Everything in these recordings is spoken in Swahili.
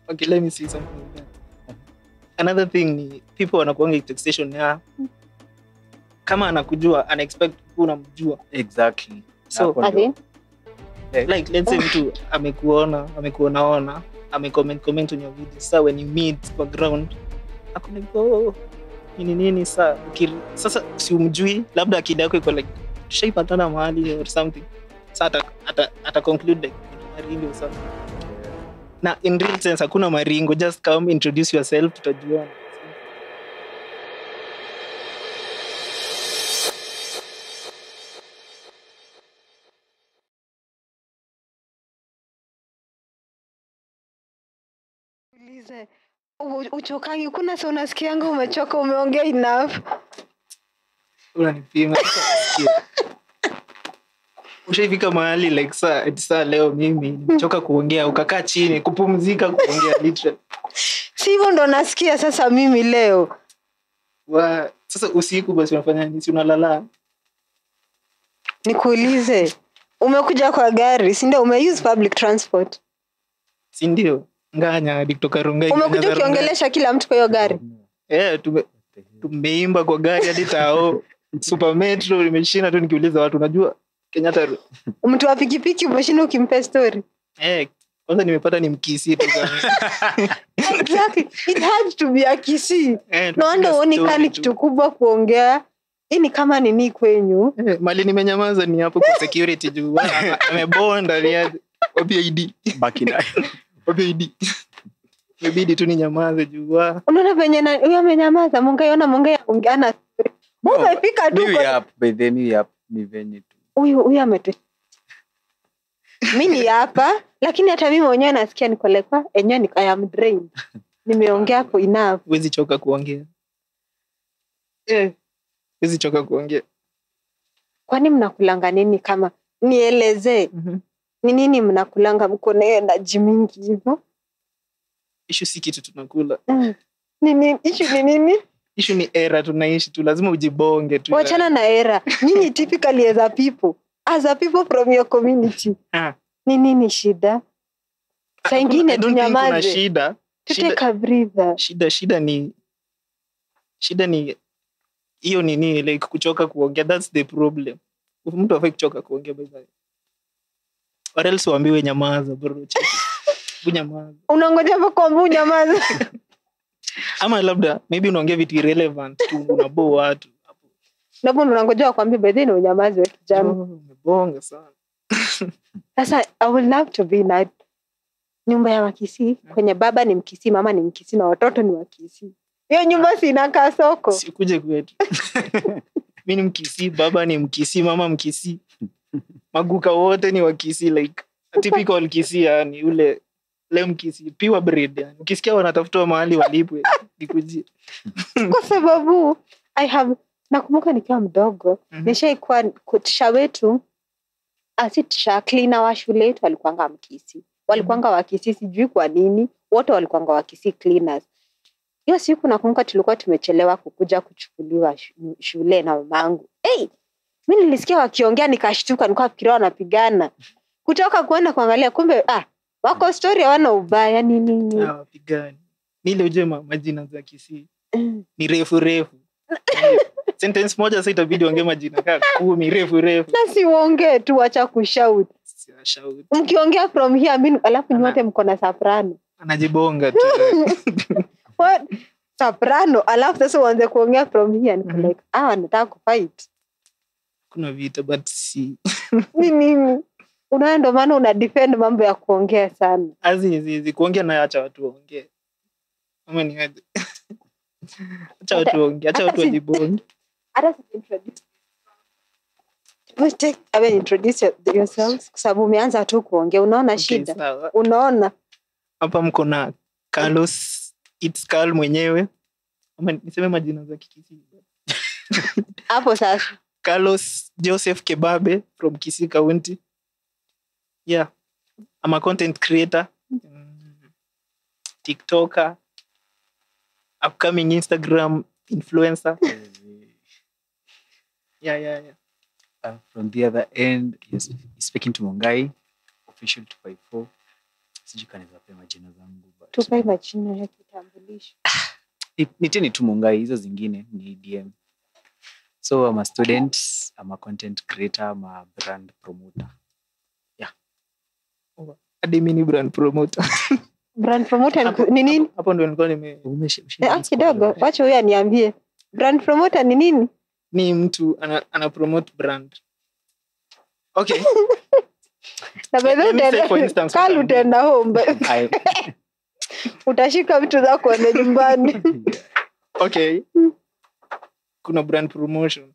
Okay, let me see something. Another thing ni people wanakuanga taxation ya kama anakujua ana expect unamjua. Exactly. So like let's say mtu amekuona amecomment on your video. So when you meet kwa ground akuna oh nini nini saa sasa si umjui, labda akili yako iko like tushaipatana mahali or something. Sasa ata conclude like kuna maringo or something. Na in real sense hakuna maringo, just come introduce yourself tutajuana. Uchokangi kuna sa unasikianga umechoka umeongea enough. Unanipima. Ushaifika mahali like saa saa leo mimi nimechoka kuongea, ukakaa chini kupumzika kuongea literally. Si hivyo ndo nasikia sasa mimi leo. Wa sasa usiku basi unafanya nini? Si unalala? Nikuulize, umekuja kwa gari, si ndio? Umeuse public transport? Si ndio? Nganya hadi kutoka Rongai. Umekuja ukiongelesha kila mtu kwa hiyo gari? Eh, tumeimba kwa gari hadi tao. Super Metro nimeshinda tu nikiuliza watu, unajua Kenyatta. Mtu wa pikipiki umeshinda ukimpa story? Eh, kwanza nimepata ni Mkisii tu kama. Exactly. It had to be a Kisii. No wonder uone kani kitu kubwa kuongea. Hii ni kama nini kwenyu? Mali nimenyamaza ni hapo kwa security juu amebonda ni aje. Wapi ID? Baki nayo. Wabidi. Wabidi tu ninyamaze juu. Unaona venye huyo amenyamaza, mungaiona mungai ana. Umefika tu kwa up by the me up ni venye tu. Huyu ametu. Mimi ni hapa, lakini hata mimi mwenyewe nasikia niko like enyewe ni I am drained. Nimeongea for enough. Huwezi choka kuongea. Huwezi choka kuongea. Kwani mnakulanga nini kama nielezee? Ni nini mnakulanga mko na energy mingi hivyo? Issue si kitu tunakula. Nini issue ni nini? Issue ni era tunaishi tu, lazima ujibonge tu. Wachana na era. Nyinyi typically as a people from your community. Ni nini shida? Saa ingine tunyamaze. Shida. Take a breather. Shida ni hiyo nini like kuchoka kuongea, that's the problem. Mtu hafai kuchoka kuongea by the way. Or else waambiwe nyamaza bro. Bunyamaza. Unangoja hapo kwa bunyamaza. Ama labda maybe unaongea vitu irrelevant tu unabo watu hapo. Ndipo unangoja wakwambie by the way unyamaze wewe kijana. Umebonga sana. Sasa I would love to be in that nyumba ya Wakisii kwenye baba ni Mkisii, mama ni Mkisii na watoto ni Wakisii. Hiyo nyumba si inakaa soko. Sikuje kwetu. Mimi ni Mkisii, baba ni Mkisii, mama Mkisii. Maguka wote ni Wakisii, like a typical Kisii yani ule leo Mkisii pure breed yani. Ukisikia wanatafuta mahali walipwe nikujie. Kwa sababu I have nakumbuka nikiwa mdogo nishaikuwa tisha wetu tisha cleaner wa shule yetu alikuanga Mkisii. Walikuanga Wakisii sijui kwa nini, wote walikuanga Wakisii cleaners. Hiyo siku nakumbuka tulikuwa tumechelewa kukuja kuchukuliwa shule na mamangu. Hey, mimi nilisikia wakiongea nikashtuka, nilikuwa fikiria wanapigana. Kutoka kuenda kuangalia kumbe wako story hawana ubaya nini nini. Hawapigani. Nile ujue majina za Kisii. Ni refu refu. Sentence moja sasa itabidi ongee majina kama 10 refu refu. Na si uongee tu, acha kushout. Si shout. Mkiongea from here mimi alafu nyote mko na soprano. Anajibonga tu. What? Soprano alafu sasa uanze kuongea from here niko like anataka kufight. Kuna vita but si nini? Unaona ndo maana una defend mambo ya kuongea sana. Azizi kuongea na acha watu waongee. Ama ni aje? Acha watu waongee, acha watu wajibonge. Hata si introduce. Let's take I introduce yourselves kwa sababu umeanza tu kuongea unaona shida. Sawa. Unaona? Hapa mko na Carlos, it's Carl mwenyewe. Ama niseme majina za Kikisii. Hapo sasa. Carlos Joseph Kebabe from Kisii County. Yeah. I'm a content creator, TikToker, upcoming Instagram influencer. Yeah. From the other end, yes, speaking to Mungai, official 254, Sijui kama naweza pewa majina zangu, but Tupe majina ya kitambulisho. Niteni tu Mungai, hizo zingine ni DM. So I'm a student, I'm a content creator, I'm a brand promoter. Hadi mimi ni brand promoter. Brand promoter ni nini? Hapo ndio nilikuwa nime Kidogo, wacha huyu aniambie. Brand promoter ni nini? Ni mtu ana promote brand. Okay. Na by the way, kali utaenda home. Utashika vitu zako uende nyumbani. Okay. Kuna brand promotion.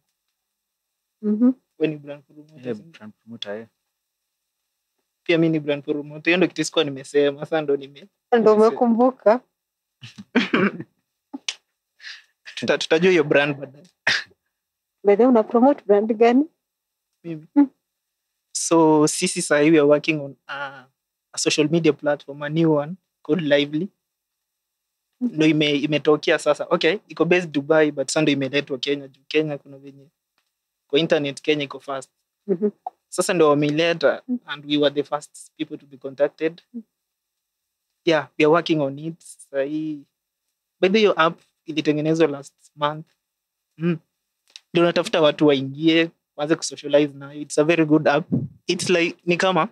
Wewe ni brand promoter. Yeah, brand promoter, yeah. Pia mimi ni brand promoter. Hiyo ndio kitu sikuwa nimesema, sasa ndo nime. Ndio umekumbuka. Tutajua hiyo brand baadaye. By the way, una promote brand gani? Mimi. So sisi sasa we are working on a social media platform, a new one called Lively. Ndio imetokea sasa. Okay, iko based Dubai but sasa ndio imeletwa Kenya. Juu Kenya kuna venye kwa internet Kenya iko fast. Sasa ndio wameileta and we were the first people to be contacted. Yeah, we are working on it. Sasa by the way, app ilitengenezwa last month. Ndio natafuta watu waingie, waanze kusocialize nayo. It's a very good app. It's like ni kama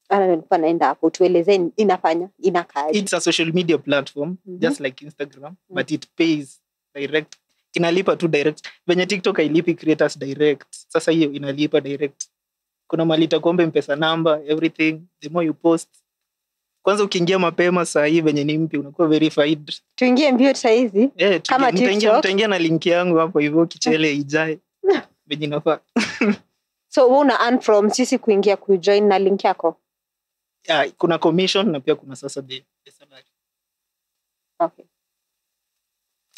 nilikuwa naenda hapo tueleze inafanya inakaaje. It's a social media platform just like Instagram, but it pays direct. Inalipa tu direct. Venye TikTok hailipi creators direct. Sasa hiyo inalipa direct. Kuna mali itakuomba M-Pesa number, everything. The more you post. Kwanza ukiingia mapema saa hii venye ni mpya unakuwa verified. Tuingie mbio saa hizi. Kama TikTok. Nitaingia na link yangu hapo hivyo kichele ijae. Venye inafaa. So wewe una earn from sisi kuingia kujoin na link yako? Yeah, kuna commission na pia kuna sasa the salary. Okay.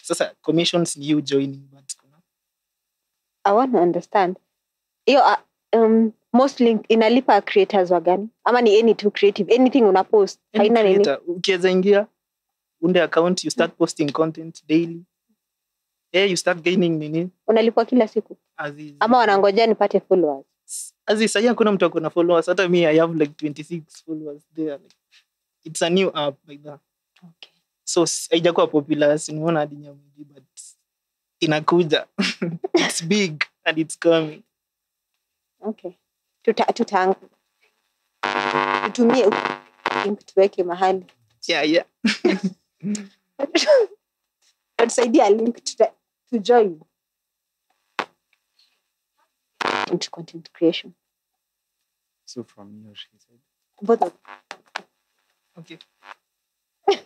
Sasa commissions ni you joining but kuna I want to understand. Hiyo mostly inalipa creators wa gani? Ama ni any two creative, anything una post, haina nini? Ukiweza ingia unde account, you start posting content daily. Yeah, you start gaining nini? Unalipwa kila siku? Ama wanangojea nipate followers? Aziz, sasa hakuna mtu akona followers. Hata me I have like 26 followers there. Like, it's a new app like that. Okay. So haijakuwa popular, simuona hadi nyamji, but inakuja. It's big and it's coming. Okay. Tutumie link tuweke mahali. Yeah. Tutasaidia link to join into content creation. So from your side. Both of. Okay.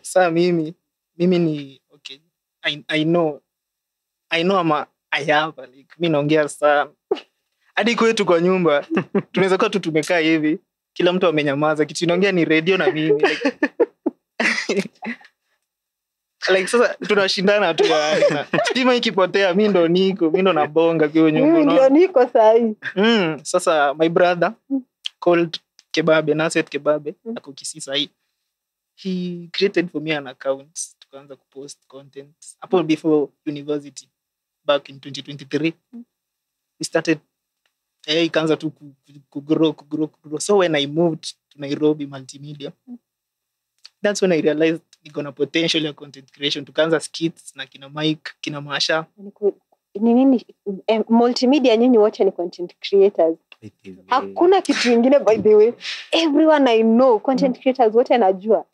Sa mimi ni okay. I know ama I have like mimi naongea sana. Hadi kwetu kwa nyumba tunaweza kuwa tu tumekaa hivi kila mtu amenyamaza, kitu inaongea ni radio na mimi like sasa tunashindana tu yani. Stima ikipotea mimi ndo niko, mimi ndo nabonga kwa nyumba. Mimi ndio niko sahi. Sasa my brother called Kebabe, Naset Kebabe, ako Kisii sahi. He created for me an account tukaanza kupost content hapo before university back in 2023. We started ikaanza tu kugrow. So when I moved to Nairobi Multimedia, that's when I realized niko na potential ya content creation. Tukaanza skits na kina Mike, kina Masha. Ni nini multimedia? Nyinyi wote ni content creators. Hakuna kitu kingine by the way. Everyone I know content creators wote najua.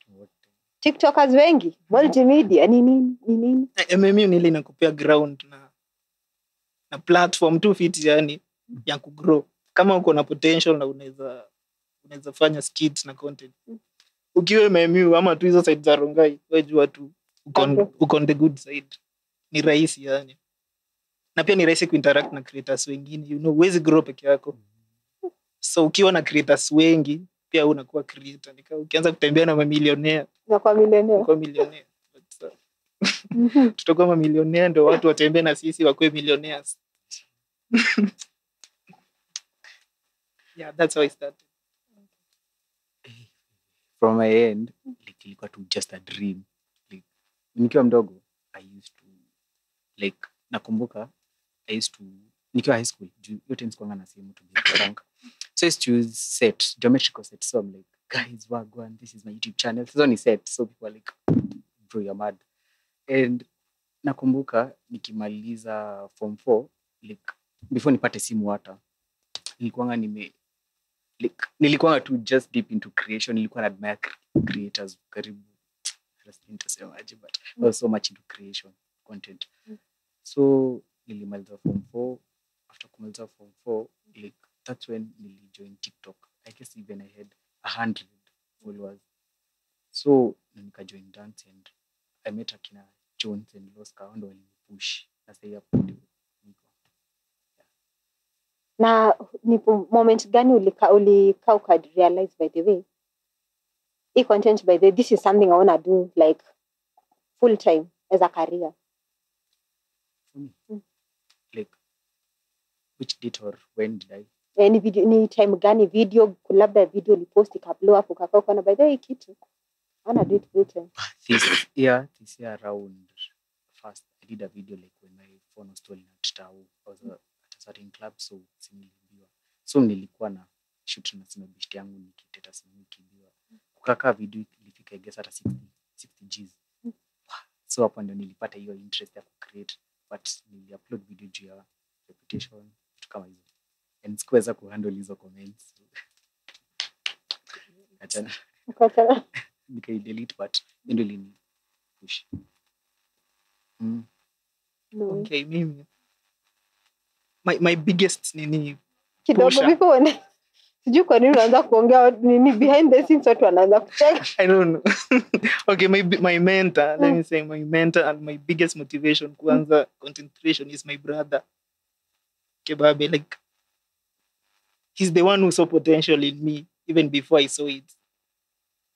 TikTokers wengi, multimedia ni nini? Ni nini? MMU ni ile inakupea ground na platform tu fit yani ya kugrow. Kama uko na potential na unaweza fanya skits na content. Ukiwa MMU ama tu hizo side za Rongai, wewe jua tu uko on the good side. Ni rahisi yani. Na pia ni rahisi kuinteract na creators wengine. You know, huwezi grow peke yako. So ukiwa na creators wengi, pia unakuwa creator. Nika ukianza kutembea na mamilionea, unakuwa millionaire. Unakuwa millionaire. But tutakuwa mamilionea ndio watu watembee na sisi wakuwe millionaires. Yeah, that's how I started. From my end, like ilikuwa tu just a dream. Like nikiwa mdogo, I used to like nakumbuka I used to nikiwa high school, yote msikuanga na simu to be frank. So I used to use set, geometrical set. So I'm like guys, wagwan, this is my YouTube channel. Sasa ni set, so people are like, bro, you're mad. And nakumbuka nikimaliza form 4, like before nipate simu hata, nilikuwanga nime like nilikuwanga tu just deep into creation. Nilikuwa na admire creators karibu, nitasemaje, but I was so much into creation content. So nilimaliza form 4. After kumaliza form 4, like that's when nilijoin TikTok. I guess even I had 100 followers. So nikajoin dance and I met akina Jones and Loska, ndo walinipush. Na sasa hapo ndio niko. Na ni moment gani ulika uka realize, by the way, e content, by the way, this is something I wanna do like full time as a career? For me, like which date or when did I? Eh, ni video, ni time gani video, labda video ulipost ikablow up, ukakaa ukaona, by the way, kitu I wanna do it full time? This year around first, I did a video like when my phone was stolen at Tao. I was at a certain club, so simu iliibiwa. So nilikuwa na shoot na simu beshte yangu nikiteta simu ikiibiwa. Kukakaa video ilifika, I guess, hata 60 Gs. So hapo ndio nilipata hiyo interest ya kucreate, but niliupload video juu ya reputation, vitu kama hizo. And sikuweza kuhandle hizo comments. Achana. Ukaachana. Nikaidelete, but hiyo ndio ilini push. No. Okay, mimi my biggest nini Kidogo. Pusha. Before sijui kwa nini unaanza kuongea nini behind the scenes, watu wanaanza kucheka. I don't know. Okay, my mentor, let me say my mentor and my biggest motivation kuanza content creation is my brother Kebabe. Like, he's the one who saw potential in me even before I saw it.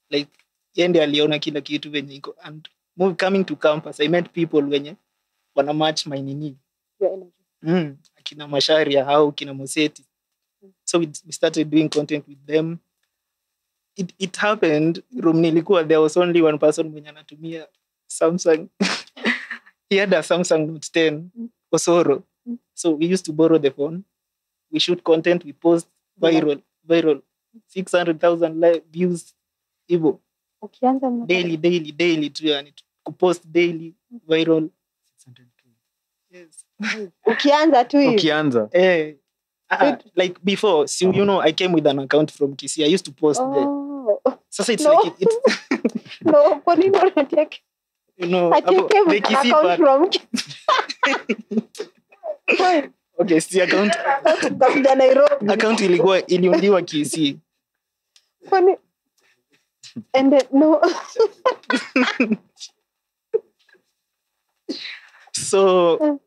Like, yeye ndiye aliona kila kitu venye iko. And coming to campus, I met people wenye wana match my nini. Your energy. Akina Masharia au kina Moseti. So we started doing content with them. It happened, room nilikuwa, there was only one person mwenye anatumia Samsung. He had a Samsung Note 10, Osoro. So we used to borrow the phone. We shoot content, we post viral, viral. 600,000 views. Hivo. Ukianza Daily, daily, daily tu yani. Kupost daily, viral. 600K. Yes. Ukianza tu hivi. Ukianza. Eh, like before, so you know, I came with an account from Kisii. I used to post there. Oh. Sasa it's No. like it, No, kwa nini unatia hapo, ati came the with an Kisii account part. from Okay, si account Ukakuja Nairobi. Account ilikuwa iliundiwa Kisii. Kwani and then, no. So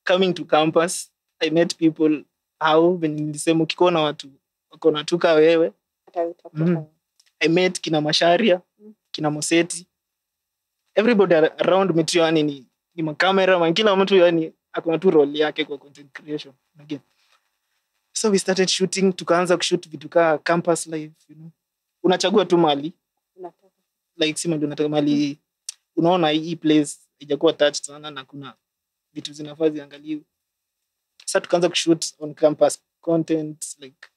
coming to campus, I met people au venye nilisema ukikuwa na watu wako natuka wewe. I met kina Masharia, kina Moseti. Everybody around me tu yani ni macameraman, kila mtu yani akona tu role yake kwa content creation. Again. So we started shooting, tukaanza kushoot vitu kaa campus life. Unachagua tu mali, like si mali unataka mali, unaona hii place haijakuwa touched sana na kuna vitu zinafaa ziangaliwe. Sasa tukaanza kushoot on campus content, like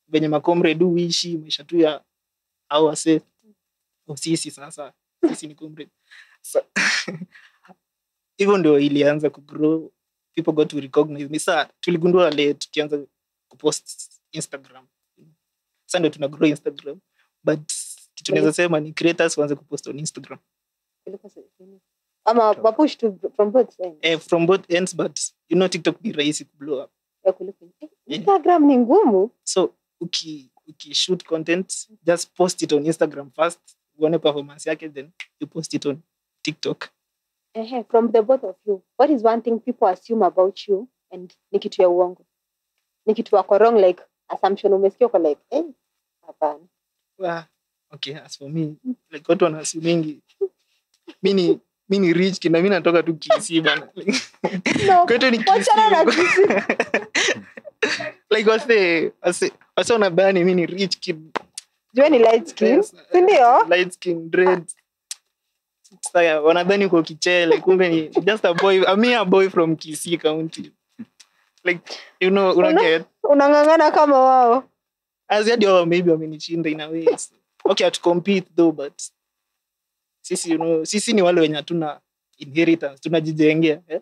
venye macomrade huishi maisha tu ya au wase au sisi, sasa sisi ni comrade. So, hivyo ndio ilianza kugrow, people got to recognize me. Sa tuligundua late tukianza kupost Instagram. Sasa ndio tuna grow Instagram, but kitu naweza sema ni creators waanze kupost on Instagram. Ama wapush to from both ends. Eh, from both ends, but you know TikTok ni rahisi kublow up. Ya kuliko Instagram ni ngumu. So uki shoot content, just post it on Instagram first, uone performance yake, then you post it on TikTok. Ehe, from the both of you, what is one thing people assume about you and ni kitu ya uongo, ni kitu wako wrong, like assumption umesikia uko like, eh, hapana? Well, okay, as for me, like watu wanaassumingi mi ni rich kina mi natoka tu Kisii bana. No. Kwetu ni Wachana na Kisii. Kisii. Like wase wanadhani mi ni rich kid. Jua ni light skin. Yes, Si ndio? Light skin, dreads. Sasa wanadhani uko kichele, kumbe ni just a boy, a mere boy from Kisii County. Like, una get Unang'ang'ana kama wao. As hadi wao maybe wamenishinda in a way. So, Okay, hatu compete though, but sisi, you know, sisi ni wale wenye hatuna inheritance, tunajijengea, eh?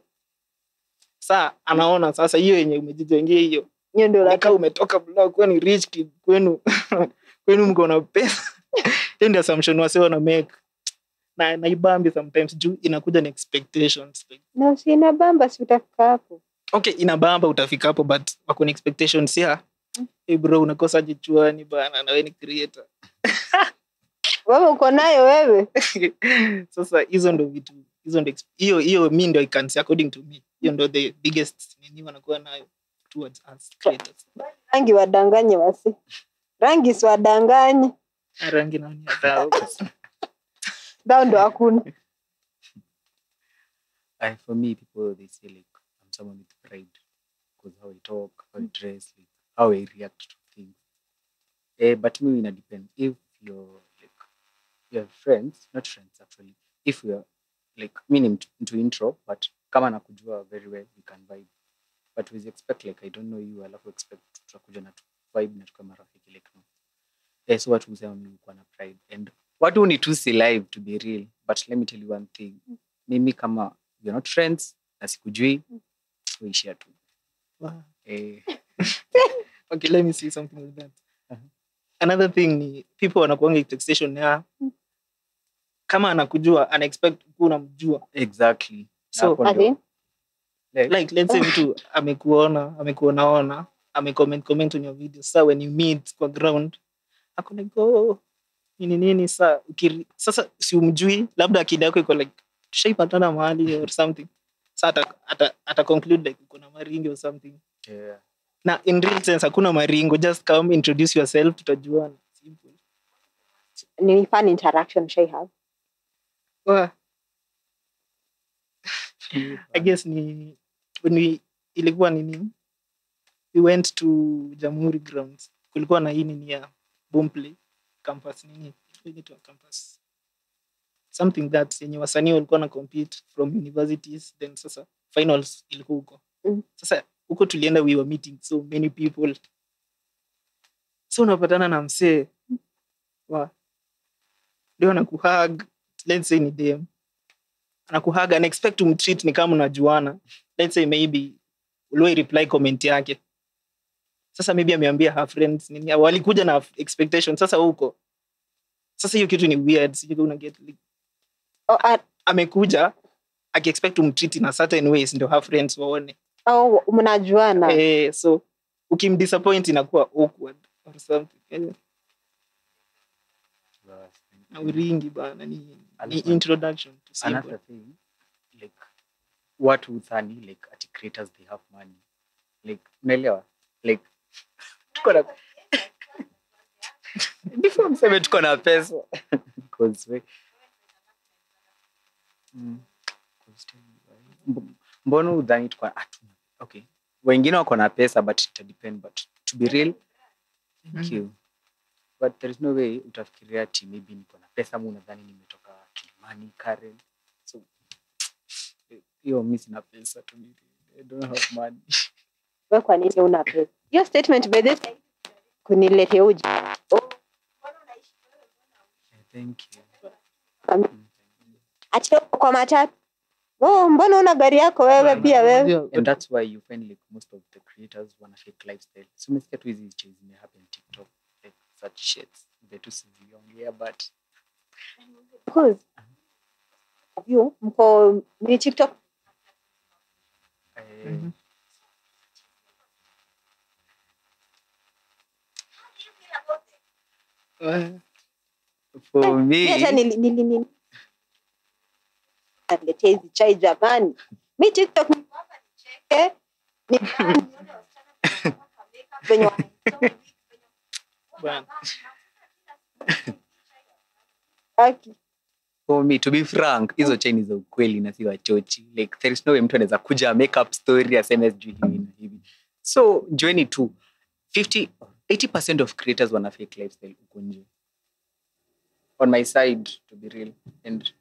Saa anaona sasa hiyo yenye umejijengea hiyo Hiyo ndio nika unataka. Umetoka block, wewe ni rich kid, kwenu mko na pesa. Hiyo ndio assumption wase wana make na naibambi sometimes juu inakuja na expectations, like, Na si inabamba, si utafika hapo. Okay, inabamba utafika hapo, but wako na expectations ya, hey bro, unakosa jichuani bana na wewe ni creator. Wewe uko nayo wewe. Sasa hizo ndo vitu, hizo ndo hiyo mi ndo I can say, according to me, hiyo ndo the biggest nini wanakuwa nayo towards us creators. Rangi wadanganye wasi. Rangi si wadanganye. Rangi naoni ya dhao. Dhao ndo hakuna. For me, people, they say like I'm someone with pride because how I talk, how I dress, like how I react to things. But me, it depends. If you're like your friends, not friends actually. If you're like me, ni mtu intro, but kama nakujua very well, we can vibe. But we expect like I don't know you, alafu expect tutakuja na tu vibe na tukawa marafiki, like no. So watu husema mimi hukuwa na pride and watu hunitusi live, to be real. But let me tell you one thing. Mimi kama we're not friends na sikujui, uishia tu. Wow. Eh, Okay, let me say something like that. Uh-huh. Another thing ni people wanakuanga expectation ya kama anakujua, ana expect ukuwa unamjua. Exactly. Na So, hapo ndio- Ati? like let's say mtu amekuona, amekuonaona, amecomment comment on your video. Sa when you meet kwa ground, ako like, oh, nini nini. Sa sasa si umjui, labda akili yako iko like tushaipatana mahali or something. Sa ata conclude like uko na maringo or something. Na in real sense hakuna maringo, just come introduce yourself, tutajuana. Simple. Ni fun interaction shai have? Well, I guess ni when we, ilikuwa nini, we went to Jamhuri grounds, kulikuwa na hii nini ya Boomplay campus, nini ilikuwa inaitwa campus something, that yenye wasanii walikuwa na compete from universities. Then sasa finals ilikuwa huko. Sasa huko tulienda, we were meeting so many people, so unapatana na msee wa ndio anakuhug, let's say ni dem anakuhug, ana expect umtreat ni kama unajuana. Let's say maybe uliwai reply comment yake, sasa maybe ameambia her friends nini, walikuja na expectation. Sasa huko sasa hiyo kitu ni weird, sijui kama una get like, Oh, amekuja akiexpect umtreat in a certain ways ndio her friends waone. Oh, mnajuana. Eh, so ukimdisappoint inakuwa awkward or something. Na uringi bana ni introduction to simple. Another thing, like watu hudhani like ati creators, they have money, like unaelewa, like tuko na, before mseme tuko na pesa, 'Cause 'cause tell me why. Mbona udhani tuko hatuna? Okay, wengine wako na pesa, but it depend. But to be real, thank you, but there is no way utafikiria ati maybe niko na pesa ama unadhani nimetoka Kilimani, Karen. So hiyo mi sina pesa, to be real. I don't have money. Wewe kwa nini una pesa? Hiyo statement by this kuniletea uji. Oh, Yeah, thank you. Ati uko kwa matatu. Oh, mbona una gari yako wewe pia wewe? And that's why you find like most of the creators wana fake lifestyle. So umesikia tu hizi chase zime happen TikTok, like such shits vitu siziongea, but Because you mko ni TikTok. For Mi hata me, niletea hizi chai jamani. Mi TikTok niko hapa nicheke. Ni nione wasichana venye wana- Bana. Haki. For me, to be frank, hizo chai ni za ukweli na si wachochi. Like there is no way mtu anaweza kuja make up story aseme sijui hivi na hivi. So join tu 50 80% of creators wana fake lifestyle huko nje. On my side, to be real, and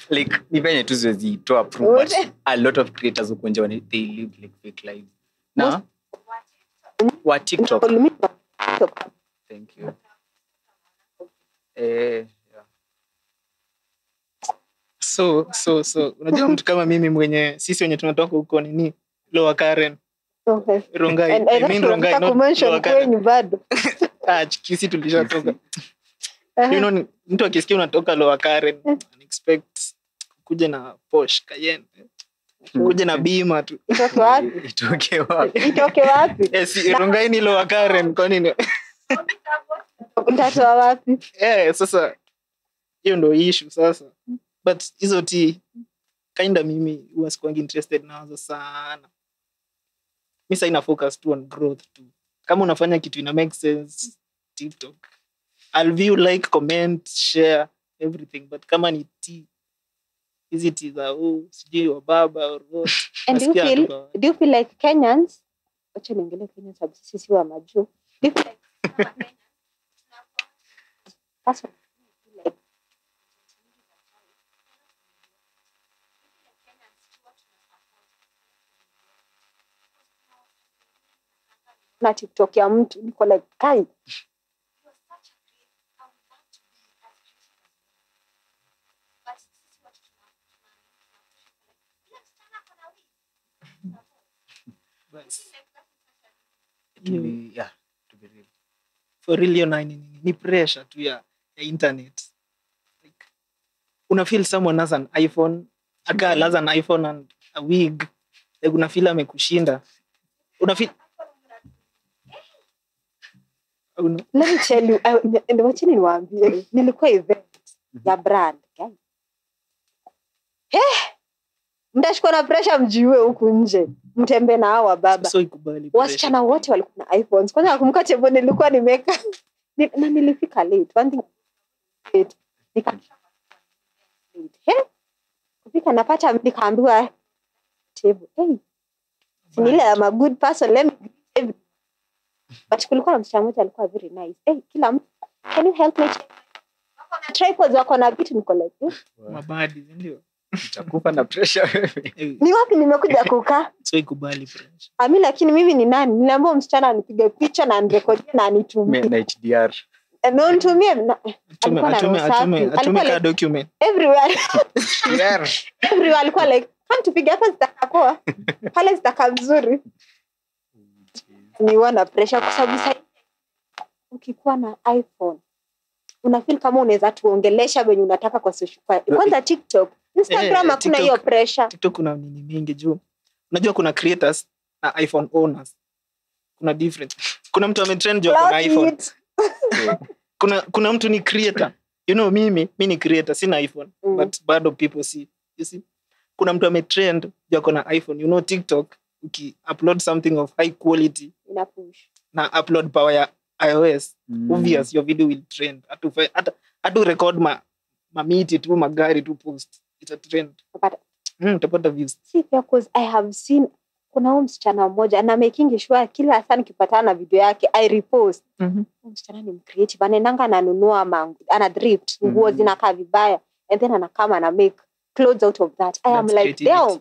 like ni venye tu siwezi toa proof, but a lot of creators huko nje they live like fake lives na wa TikTok. Thank Thank you. Yeah. So unajua mtu kama mimi mwenye sisi wenye tunatoka huko nini Lower Karen. Okay. Rongai. And I mean Rongai, not Lower Karen. Bado. Kisi tulishatoka. You know, mtu akisikia unatoka Lower Karen, unexpect kuja na Porsche Cayenne. Kuja na Bima tu. Itoke wapi? Itoke wapi? Yes, Rongai ni Lower Karen, kwa nini? Utatoa wapi? Sasa hiyo ndio issue sasa. But hizo ti kinda mimi huwa sikuangi interested nazo sana. Mimi sasa ina focus tu on growth tu. Kama unafanya kitu ina make sense, TikTok. I'll view, like, comment, share everything, but kama ni ti hizi ti za sijui wa baba or what. And do you feel like Kenyans, acha niongelee Kenyans sababu sisi wa majuu. Do you feel like Kenyans that's like na TikTok ya mtu niko like kai To be real. For real, ni pressure tu ya internet. Like una feel someone has an iPhone, a girl has an iPhone and a wig. Like una feel amekushinda. Una feel. Let me tell you, wachini niwaambie, nilikuwa event ya brand. Mtashikwa na pressure mjiue huku nje. Mtembe na hawa baba. So ikubali pressure. Wasichana wote walikuwa na iPhones. Kwanza nakumbuka tebo nilikuwa nimeka. Na nilifika late. One thing late. Nikafika late. Kufika napata nikaambiwa tebo. Hey. Sinile I'm a good person. Let me but kulikuwa na msichana mmoja alikuwa very nice. Hey, kila mtu, can you help me? Wako na tripods, wako na vitu, niko like mabadi, ndio. Utakufa na pressure wewe. Ni wapi nimekuja kukaa? So ikubali pressure. Ami lakini mimi ni nani? Niliambiwa msichana anipige picha na anirekodie na anitumie. Na HDR. Na unitumie atume ka document. Everywhere. HDR. Everywhere alikuwa like, come tupige hapa zitakaa poa. Pale zitakaa vizuri. Ni wana pressure kwa sababu sasa ukikuwa na iPhone una feel kama unaweza tuongelesha wenye unataka kwa social. Kwanza TikTok, Instagram hakuna hiyo pressure. TikTok kuna nini mingi juu. Unajua kuna creators na iPhone owners. Kuna difference. Kuna mtu ametrend juu kuna iPhone. Kuna mtu ni creator. You know mimi ni creator, sina iPhone, but bado people see. You see? Kuna mtu ametrend juu kuna iPhone. You know TikTok uki upload something of high quality ina push na upload power ya iOS, obvious your video will trend. Atu record mamiti tu magari tu post, ita trend. Utapata views. See, because I have seen kuna huyu msichana mmoja na making sure kila saa nikipatana na video yake I repost. Huyu msichana ni creative, anaendanga ananunua ana thrift nguo zinakaa vibaya and then anakama na make clothes out of that. I am like damn.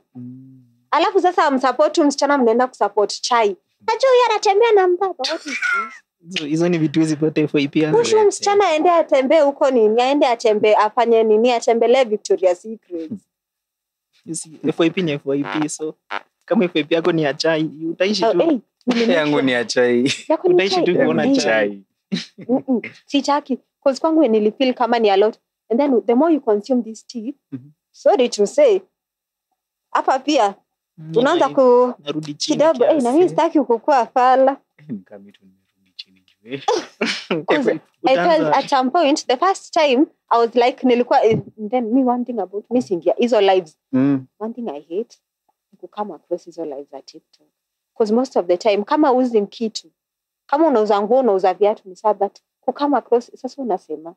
Alafu sasa msupport msichana, mnaenda kusupport chai. Najua huyu anatembea na mbaba. What is this? Hizo ni vitu hizi pote FYP. Mwisho msichana aende atembee huko nini? Aende atembee afanye nini? Atembelee Victoria's Secret. You see, FYP ni FYP, so kama FYP yako ni ya chai, utaishi tu. Yangu ni ya chai. Utaishi tu kuona chai. Sitaki. Cause kwangu nilifeel kama ni a lot. And then the more you consume this tea, sorry to say, hapa pia unaanza ku narudi chini kidogo. Na mimi sitaki kukua fala. Kama tu nimerudi chini juu. I felt at some point the first time I was like nilikuwa then me one thing about missing hizo lives. One thing I hate ni kukama across hizo lives at TikTok. Because most of the time kama uzi kitu, kama unauza nguo, unauza viatu ni sawa, but kukama across sasa unasema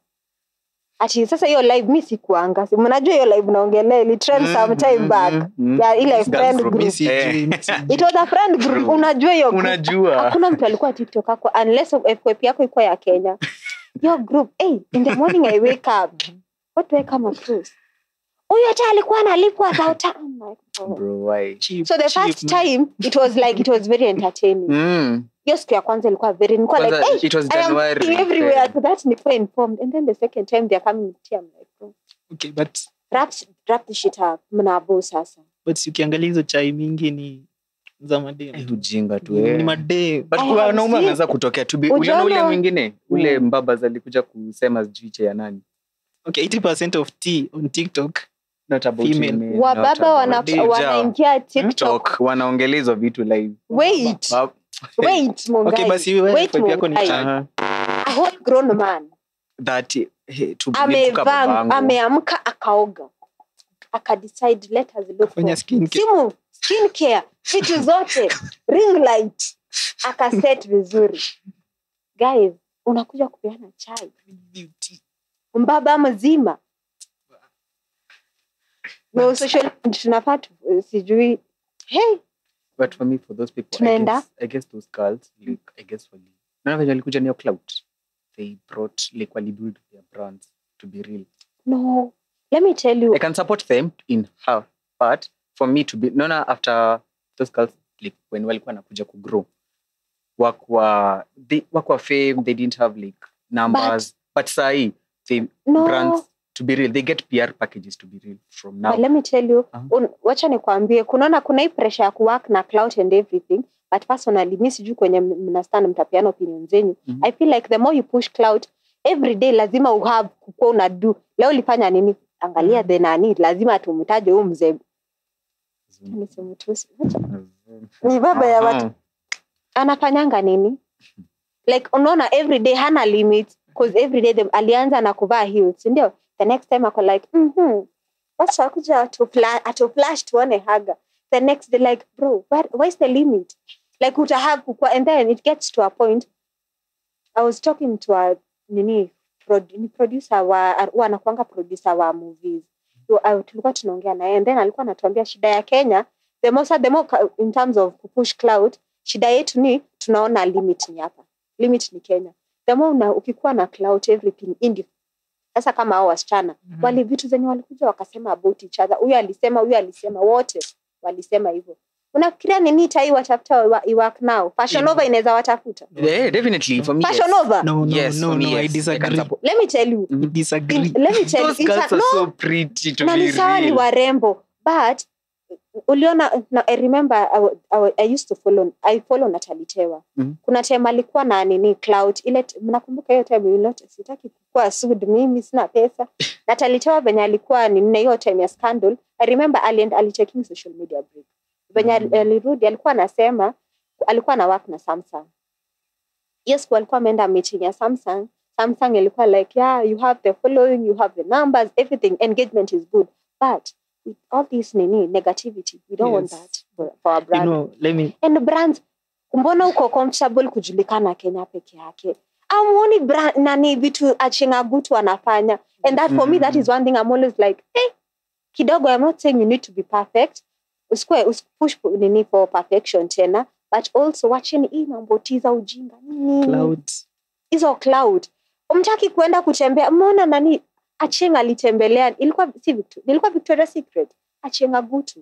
ati sasa hiyo live mimi sikuanga. Mnajua hiyo live naongelea ili trend some time back. Ya ile friend group. It was a friend group. Unajua hiyo. Unajua. Hakuna mtu alikuwa TikTok yako unless FYP yako ilikuwa ya Kenya. Your group, hey, in the morning I wake up. What do I come across? Huyu hata alikuwa analipwa about I'm like, oh. Bro, why? Cheap, So the cheap, first man. time it was like it was very entertaining. Hiyo siku ya kwanza ilikuwa very nilikuwa like, Kwanza, hey, it was I am January. fucking everywhere. So that nilikuwa informed. And then the second time they are coming with tea, I'm like, bro, Okay, but wrap the shit up. Mnabo sasa. but ukiangalia hizo chai mingi ni za madem. Eh, ujinga tu Ni eh. madem. But I kuna have wanaume seen- wameanza kutokea tu. Ujaona- Uliona ule mwingine ule mbabas alikuja kusema sijui cha ya nani. Okay, 80% of tea on TikTok Not about Female. women, not Wababa about- Deja. wanaingia TikTok. Talk, wanaongelea hizo vitu live. Wait, wait, Mungai. Okay, basi wewe Wait, vibe yako ni Mungai. chai. Aha. A whole grown man. That, hey, to be Amevaa, babangu. ameamka akaoga. Akadecide let us look Fanya for skincare. simu, skincare, vitu zote, ring light. Akaset vizuri. Guys, unakuja kupeana chai. Beauty. Mbaba mzima. No social tunafaa sijui. Hey, But for me, for those people, Tunaenda. I guess those girls, like, I guess wali. Naona venye walikuja nayo clout. They brought, like, wali build their brands to be real. no. Let me tell you. I can support them in her, but for me to be, naona after those girls, like, when walikuwa nakuja kugrow, wakwa fame, they didn't have, like, numbers. But sahi, they No. brands, to be real, they get PR packages to be real from now. But let me tell you, Uh-huh. wacha nikwambie, kunaona kuna hii pressure ya kuwork na clout and everything, but personally mi sijui kwenye mnastand mtapeana opinion zenyu. Mhm. I feel like the more you push clout every day lazima uhave kukuwa una do. Leo ulifanya nini? Angalia the nani, lazima tumtaje huyu mzee. Nisimtusi. Ni baba ya watu. Anafanyanga nini? Like unaona every day hana limit because every day alianza na kuvaa heels, ndio? The next time ako like, wacha kuja atu flash tuone haga. The next day like, bro, where is the limit? Like utahave kukua, and then it gets to a point. I was talking to a nini producer wa anakuanga producer wa movies. So tulikuwa tunaongea naye and then alikuwa anatuambia shida ya Kenya, the more in terms of push clout, shida yetu ni tunaona limit ni hapa. Limit ni Kenya. The more ukikuwa na clout everything indi. Sasa kama hao wasichana wale vitu zenye walikuja wakasema about each other, huyu alisema, wote walisema hivyo. Unafikiria nini tai watafuta work now? Fashion Nova inaweza watafuta. Yeah, definitely for me. Fashion yes. Nova. No, yes, no, for me, no, yes. I disagree. Let me tell you. I disagree. Let me tell Those you. girls are so pretty to na be ni sawa, ni real. warembo, but uliona na, I remember I used to follow Natalie Tewa. Kuna time alikuwa na nini clout ile, mnakumbuka hiyo time? You not sitaki kukua sued mimi sina pesa. Natalie Tewa venye alikuwa nini hiyo time ya scandal, I remember alichecking social media break. Venye alirudi alikuwa anasema alikuwa na work na Samsung. Yes, alikuwa ameenda meeting ya Samsung. Samsung ilikuwa like, yeah, you have the following, you have the numbers, everything, engagement is good, but with all this nini negativity, we don't want that for our brand. You know, let me and brands, mbona uko comfortable kujulikana Kenya peke yake? Amuoni brand nani vitu Achinga Gutu anafanya. And that for me, that is one thing I'm always like, hey, kidogo, I'm not saying you need to be perfect. Usikue push nini for perfection tena, but also watching hii mambo tiza ujinga nini. Cloud. Hizo cloud. Umtaki kuenda kutembea, umeona nani Achinga alitembelea, ilikuwa si ilikuwa Victoria's Secret. Achinga Gutu.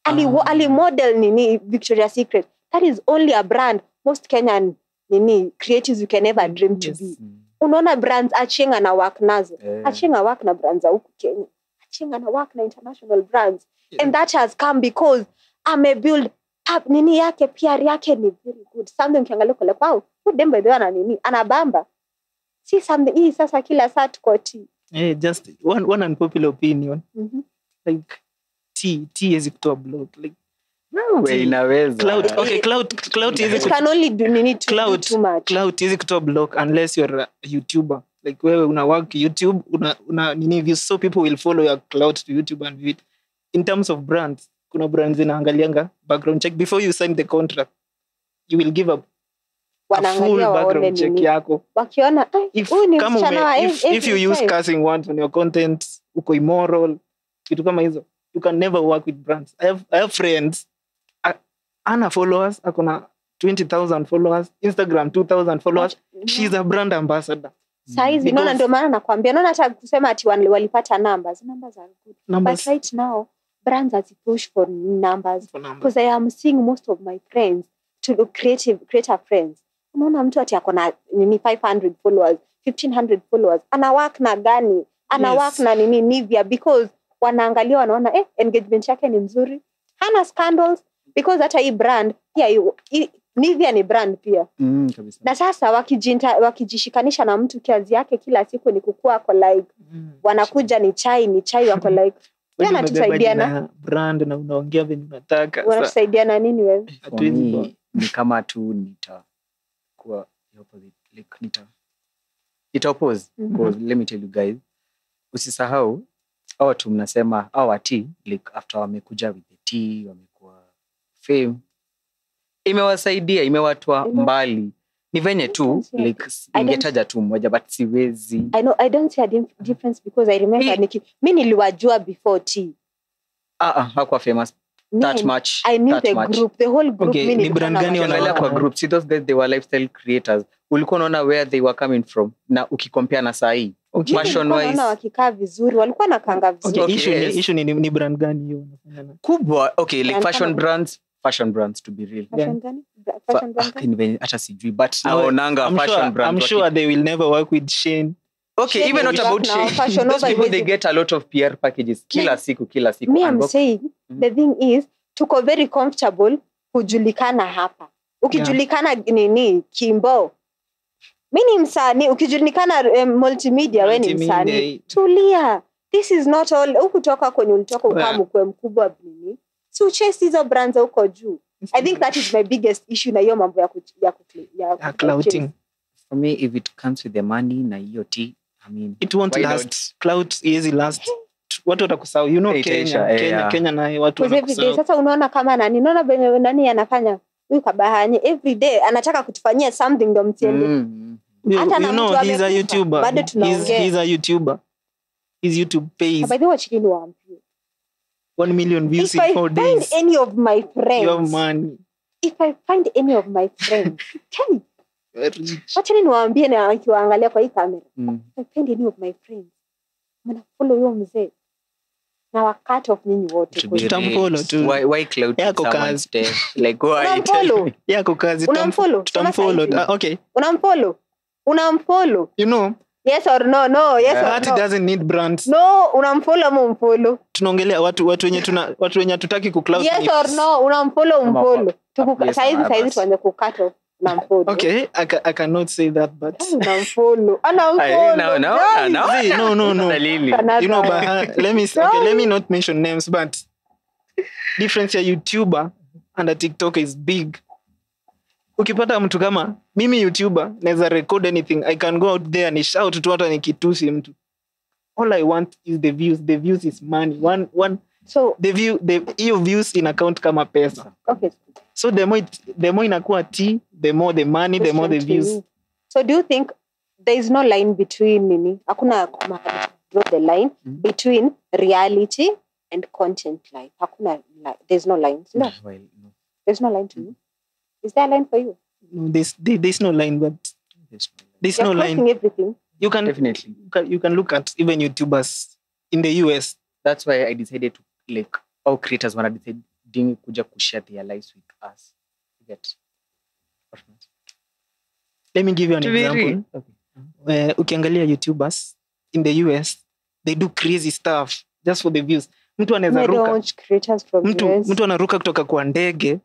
Ali model nini Victoria's Secret. That is only a brand most Kenyan nini creatives you can never dream to be. Unaona brands Achinga na work nazo. Achinga work na brands za huku Kenya. Achinga na work na international brands. Yeah. And that has come because ame build up nini yake, PR yake ni very good. Something ukiangalia kwa like, wow, who dem by the way ana nini? Anabamba. See something hii sasa kila saa tuko tea. Hey, just one unpopular opinion. Like tea is kutoa block. Like no way inaweza. Clout, okay, clout is can only do need to do too much. Clout is kutoa block unless you're a YouTuber. Like wewe una work YouTube, una nini views, so people will follow your clout to YouTube and view it. In terms of brands, kuna brands zinaangalianga background check before you sign the contract. You will give up a full background check yako. Wakiona if you use cursing words on your content, uko immoral, kitu kama hizo, you can never work with brands. I have friends, ana followers, akona 20,000 followers, Instagram 2,000 followers. She's a brand ambassador. Saizi naona ndio maana nakwambia naona hata kusema ati walipata numbers are good. Numbers. But right now brands are push for numbers because I am seeing most of my friends to creative friends. Unaona mtu ati ako na nini 500 followers, 1500 followers. Ana work na gani? Ana work na nini Nivea because wanaangalia wanaona engagement yake ni mzuri. Hana scandals because hata hii brand pia Nivea ni brand pia. Kabisa. Na sasa wakijishikanisha na mtu kazi yake kila siku ni kukua kwa like wanakuja ni chai wako like wanatusaidiana brand na unaongea venye unataka. Wanatusaidiana nini wewe? Ni kama tu nitakuwa opposite like nita oppose because let me tell you guys, usisahau hao watu mnasema hao tea like after wamekuja with the tea wamekuwa fame imewasaidia imewatoa mbali. Ni venye tu like ingetaja tu mmoja but siwezi. I know I don't see a difference because I remember mimi niliwajua before tea. Hakuwa famous that much. I knew the group, the whole group. Okay, ni brand gani wanaangalia kwa group? See those guys, they were lifestyle creators. Ulikuwa unaona where they were coming from na ukicompare na saa hii. Okay. Fashion wise wakikaa vizuri, walikuwa na kanga vizuri. Okay, issue ni brand gani hiyo unafanya? Kubwa. Okay, like fashion brands to be real. Fashion gani? Fashion brand. Hata sijui but naonanga fashion brand. I'm sure they will never work with Shane. Okay, Shane even not about Shane. Those people, they get a lot of PR packages kila siku. Me, I'm saying the thing is tuko very comfortable kujulikana hapa. Ukijulikana nini Kimbo. Mimi ni msanii, ukijulikana multimedia wewe ni msanii. Tulia. This is not all ukutoka kwenye ulitoka ukamkwe mkubwa nini. So chase hizo brands huko juu. I think that is my biggest issue na hiyo mambo ya clouting. For me, if it comes with the money na hiyo tea, I mean it won't last. Clout easy last. Watu watakusahau. You know Kenya na watu wanakusahau. Sasa unaona kama nani? Unaona benye nani anafanya? Huyu Kabahanye every day anataka kutufanyia something ndio mtiende. Hata na mtu he's a YouTuber. Bado tunaongea. He's a YouTuber. His YouTube pays. By the way, chini waambie. 1 million views in 4 days. If I find any of my friends. Your money. If I find any of my friends. Tell me. Wacha niwaambie na nikiwaangalia kwa hii kamera. If I find any of my friends. Mna follow huyo mzee. Na wa cut off nyinyi wote. Tutamfollow tu. Why clout someone's death? Like why? Unamfollow. Yako kazi. Unamfollow. Tutamfollow. Okay. Unamfollow. Unamfollow. You know. Yes or no? No, yes or no. That doesn't need brands. No, unamfollow ama umfollow. Tunaongelea watu wenye watu wenye hatutaki kuclout. Yes or no, unamfollow umfollow. Saizi tuanze kucut off. Unamfollow. Okay, I cannot say that but unamfollow. Unamfollow. No. No. You know, but let me not mention names, but difference ya YouTuber and a TikToker is big. Ukipata mtu kama mimi YouTuber naweza record anything. I can go out there and shout tu hata nikitusi mtu. All I want is the views. The views is money. One so the view the hiyo views in account kama pesa. Okay. So the more inakuwa tea, the more the money, the more the views. So do you think there is no line between nini? Hakuna draw the line between reality and content life. Hakuna, there's no line. No. Well, no. There's no line to you. Is there a line for you? No, there's no line, but there's no line. Everything. You can definitely you can look at even YouTubers in the US. That's why I decided to like all creators wanna decide kuja kushare their lives with us. You get what? Let me give you an example. Okay. Ukiangalia YouTubers in the US, they do crazy stuff just for the views. Mtu anaweza ruka. Creators from US. Mtu anaruka kutoka kwa ndege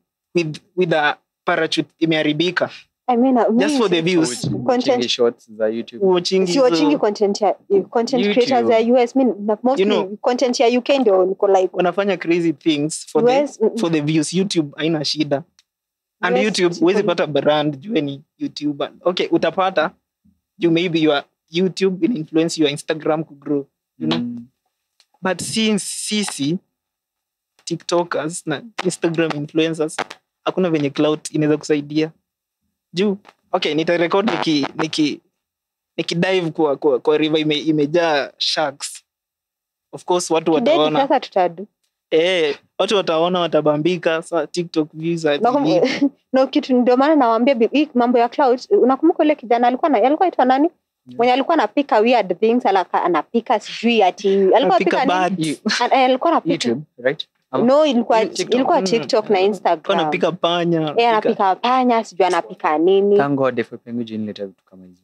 with a parachute imeharibika. I mean, just for the views. Content shots za YouTube. Watching content ya content YouTube. Creators ya US, I mean, mostly you know, content ya UK ndio niko like wanafanya crazy things for US, the for the views. YouTube haina shida. And US, YouTube huwezi pata brand juu ni YouTuber. Okay, utapata you maybe your YouTube will influence your Instagram to grow, you know. But since sisi TikTokers na Instagram influencers hakuna venye clout inaweza kusaidia. Juu okay, nitarecord niki dive kwa river imejaa sharks. Of course watu wataona. Sasa tutadu. Watu wataona watabambika. Sa TikTok views are no kitu ndio maana nawaambia hii mambo ya clout. Unakumbuka ile kijana alikuwa aitwa nani? Mwenye alikuwa anapika weird things, anapika sijui ati alikuwa anapika nini? Alikuwa anapika YouTube, right? No, ilikuwa TikTok na Instagram. Anapika panya. Anapika panya, sijui anapika nini. Thank God for penguin inileta vitu kama hizo.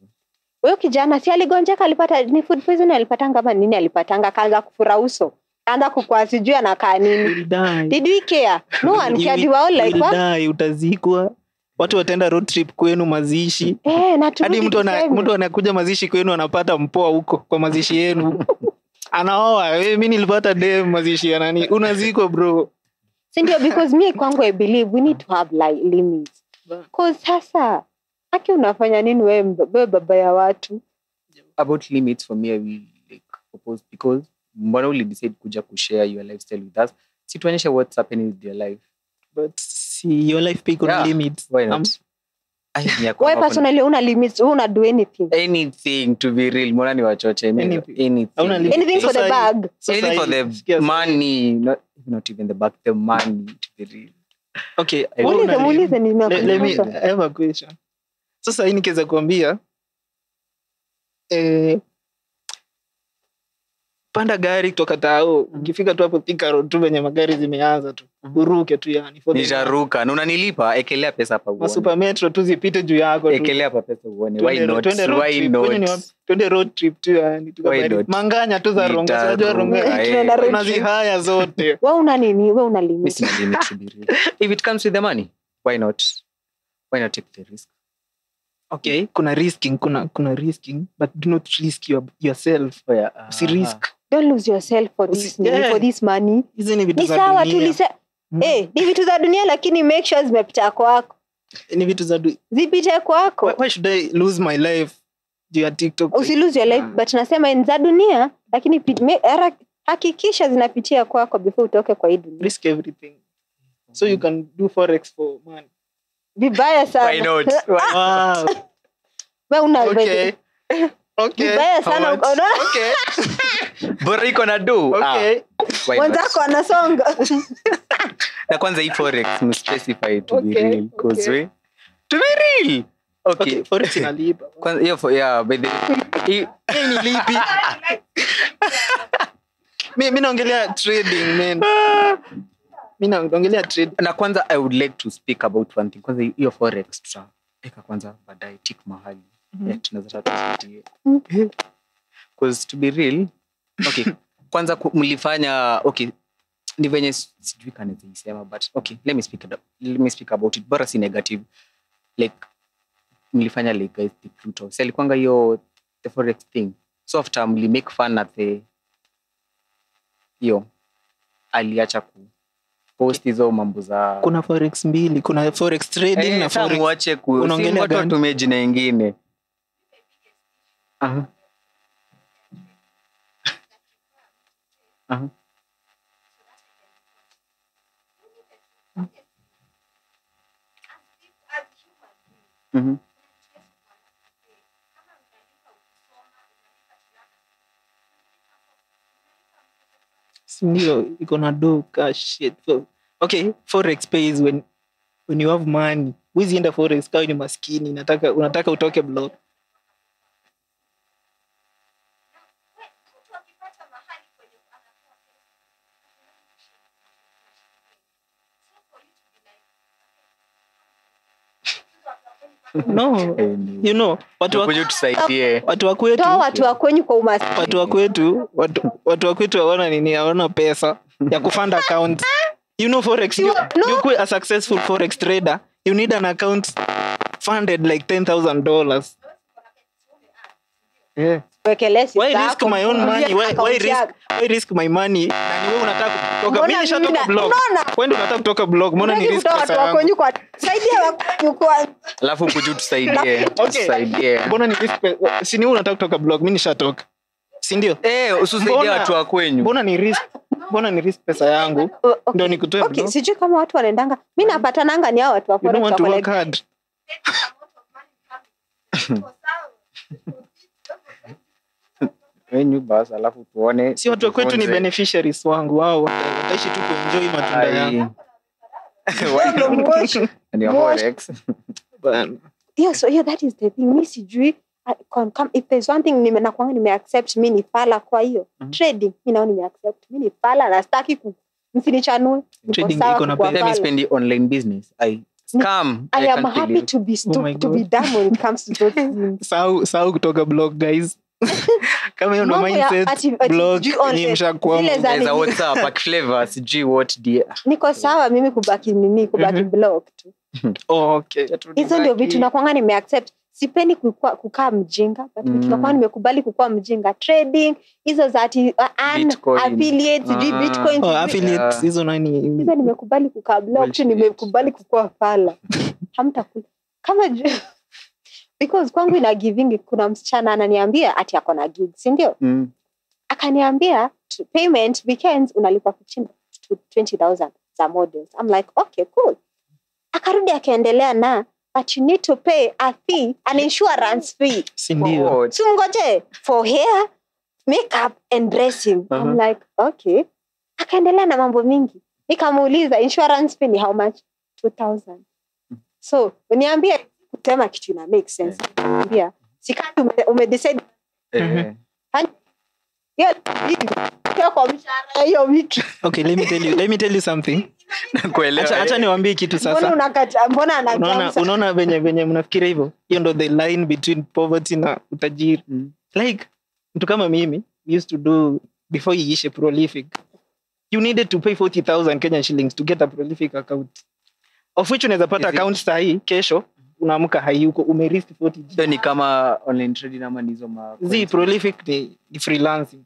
Huyo kijana si aligonjeka, alipata ni food poison, alipatanga kama nini, alipatanga kaanza kufura uso. Kaanza kukua sijui anakaa nini. Did we care? No one cared. We were all like, what? Die, utazikwa. Watu wataenda road trip kwenu mazishi. Hadi mtu anakuja mazishi kwenu anapata mpoa huko kwa mazishi yenu. Anaoa, mimi nilipata dem mazishi ya nani? Unazikwa bro. Si ndio, because me kwangu I believe we need to have like limits. Cause sasa haki unafanya nini wewe baba ya watu? About limits for me I will like oppose, because mbona uli decide kuja kushare your lifestyle with us? Si tuonyeshe what's happening with your life. But see, your life pick on limits. Why not? Why personally una limits, una do anything? Anything to be real. Mbona ni wachoche? Anything. Anything for the bag. Anything for the money. Not even the bag, the money to be real. Okay. Let me I have a question. Sasa hii nikiweza kuambia panda gari kutoka Tao, ukifika tu hapo Thika Road tu venye magari zimeanza tu, uruke tu yani. Nitaruka na unanilipa, ekelea pesa hapa uone. Super Metro tu zipite juu yako tu. Ekelea hapa pesa uone. Why not? Why not? Twende road trip tu yani. Manganya tu za Ronga, unajua Ronga. Tunazihaya zote. Wewe una nini? Wewe una limit. Mimi sina limit to be real. If it comes with the money, why not? Why not take the risk? Okay, kuna risking, kuna risking, but do not risk yourself. Oh, yeah. Si risk. Don't lose yourself for this for this money. Hizi ni vitu za dunia. Ni vitu za dunia, lakini make sure zimepita kwako. Ni vitu za dunia. Zipite kwako. Why should I lose my life juu ya TikTok? Usi lose your life, but nasema ni za dunia, lakini hakikisha zinapitia kwako before utoke kwa hii dunia. Risk everything. So you can do forex for money. Vibaya sana. Why not? Wow. Wewe una okay. Okay. Vibaya sana. Okay. Bora iko na do. Okay. Wenzako anasonga. Na kwanza hii forex mspecify to be real, cause we to be real. Okay, forex inalipa. Kwanza hiyo yeah, by the hii ni lipi? Mimi naongelea trading man. Mimi naongelea trade. Na kwanza I would like to speak about one thing. Kwanza hiyo forex tutaweka kwanza baadaye tick mahali. Yeah, tunaweza tusitie. Because to be real, okay, kwanza mlifanya okay, ni venye sijui kanaweza isema, but okay, let me speak about it. Bora si negative. Like mlifanya like guys the Pluto. Sasa ilikuwa hiyo the forex thing. So after mli make fun at the hiyo aliacha ku post hizo mambo za kuna forex mbili, kuna forex trading na forex. Muache ku unaongelea watu watumie jina nyingine. Aha. Aha. Mhm. Ndio iko na do cash shit. Okay, forex pays when you have money. Huwezi enda forex kama ni maskini, unataka utoke block. No, you know, watu wa kwetu, watu wa kwenyu kwa umaskini, watu wa kwetu hawana nini, hawana pesa ya kufund account. You know forex, you could a successful forex trader, you need an account funded like $10,000. Yeah. Why risk my own money? Why risk my money? Na ni wewe unataka kutoka. Mimi nishatoka blog. Wewe ndio unataka kutoka blog. Mbona ni risk pesa yangu? Saidia wako. Alafu kuju tusaidie. Tusaidie. Mbona ni risk? Si ni wewe unataka kutoka blog, mimi nishatoka. Si ndio? Usisaidie watu wa kwenyu. Mbona ni risk? Mbona ni risk pesa yangu? Ndio nikutoe blog. Okay, sijui kama watu wanaendanga. Mimi napatananga ni hao watu wa forex. Wenyu bas, alafu tuone. Si watu kwetu ni beneficiaries wangu, wao wataishi tu kuenjoy matunda yangu. Ni forex. Bana. Yeah, so yeah, that is the thing. Mimi sijui If there's one thing nakuanga nimeaccept mi ni fala kwa hiyo trading, mi nao nimeaccept mi ni fala na sitaki msinichanue. Trading iko na pesa. Mimi sipendi online business. I scam. I am happy to be stupid, to be dumb when it comes to those things. Sahau kutoka blog, guys. Kama hiyo ndo mindset, blog ni mshakwama. Za WhatsApp, ak flavor, sijui what dear. Niko sawa mimi kubaki nini, kubaki blog tu. Oh, okay. Hizo ndio vitu nakuanga nimeaccept. Sipendi kukaa mjinga, but vitu nakuanga nimekubali kukua mjinga. Trading, hizo za ati affiliates, bitcoin. Oh, affiliates hizo nani? Hizo nimekubali kukaa blog, nimekubali kukua fala. Hamtakula. Kama because kwangu ina giving, kuna msichana ananiambia ati ako na gig, si ndio? Akaniambia payment weekends unalipa 15 to 20,000 za models. I'm like, okay, cool. Akarudi akaendelea na but you need to pay a fee, an insurance fee. Si ndio? Tungoje for hair, makeup and dressing. I'm like, okay. Akaendelea na mambo mingi. Nikamuuliza insurance fee ni how much? 2,000. So, niambie kusema kitu ina make sense. Niambia, sikati umedecide. Yeah, kwa mshahara hiyo wiki. Okay, let me tell you something. Nakuelewa. Acha niwaambie kitu sasa. Mbona unakata? Mbona anakata? Unaona venye mnafikiria hivyo? Hiyo ndo the line between poverty na utajiri. Like mtu kama mimi used to do before iishe prolific. You needed to pay 40,000 Kenyan shillings to get a prolific account. Of which unaweza pata account sahi kesho unaamka hayuko umerisk 40. Hiyo ni kama online trading ama ni hizo ma Zi prolific ni freelancing.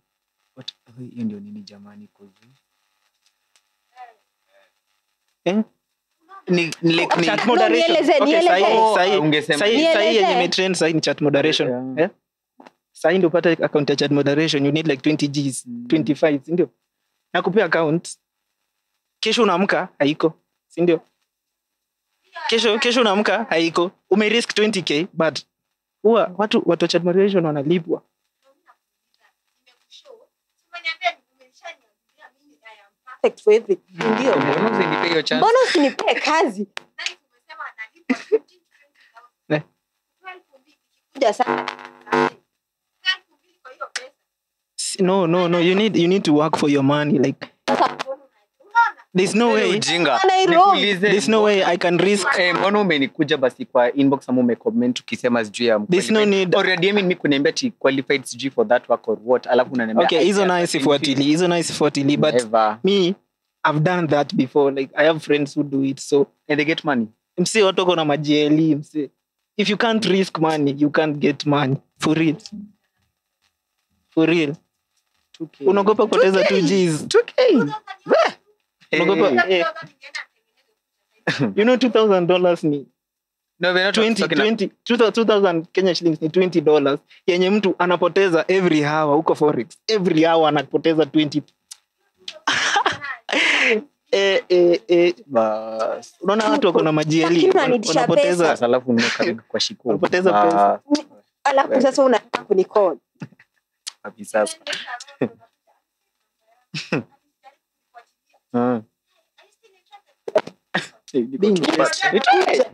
What hiyo ndio nini jamani kozi? Ni chat moderation. Okay, sahi yenye imetrend sahi ni chat moderation. Eh? Sahi ndio upate account ya chat moderation you need like 20 Gs, 25, si ndio? Nakupea account. Kesho unaamka haiko, si ndio? Kesho unaamka haiko. Umerisk 20k but huwa watu wa chat moderation wanalipwa. Perfect for everything. Ndio. Mbona usinipe hiyo chance? Mbona usinipe kazi? Nani umesema analipa 15,000? Kuja sana. Kwa hiyo pesa. No, you need to work for your money like there's no way. There's no way I can risk. Mbona umenikuja basi kwa inbox ama umecomment ukisema sijui ya there's no need. Or DM mimi kuniambia ti qualified sijui for that work or what, alafu unaniambia okay, hizo nayo sifuatili but never. Me I've done that before, like I have friends who do it, so and they get money. Msi watu wako na majeli msi. If you can't risk money, you can't get money for real. For real. 2K. Unaogopa kupoteza 2 Gs. 2K. Unaogopa you know $2,000 ni no, we're not 20 2,000 Kenya shillings ni $20 yenye mtu anapoteza every hour huko forex. Every hour anapoteza 20. Bas. Unaona watu wako na majieli wanapoteza alafu unaweka kwa shiko. Wanapoteza pesa. Alafu sasa unataka kunicall. Kabisa sasa.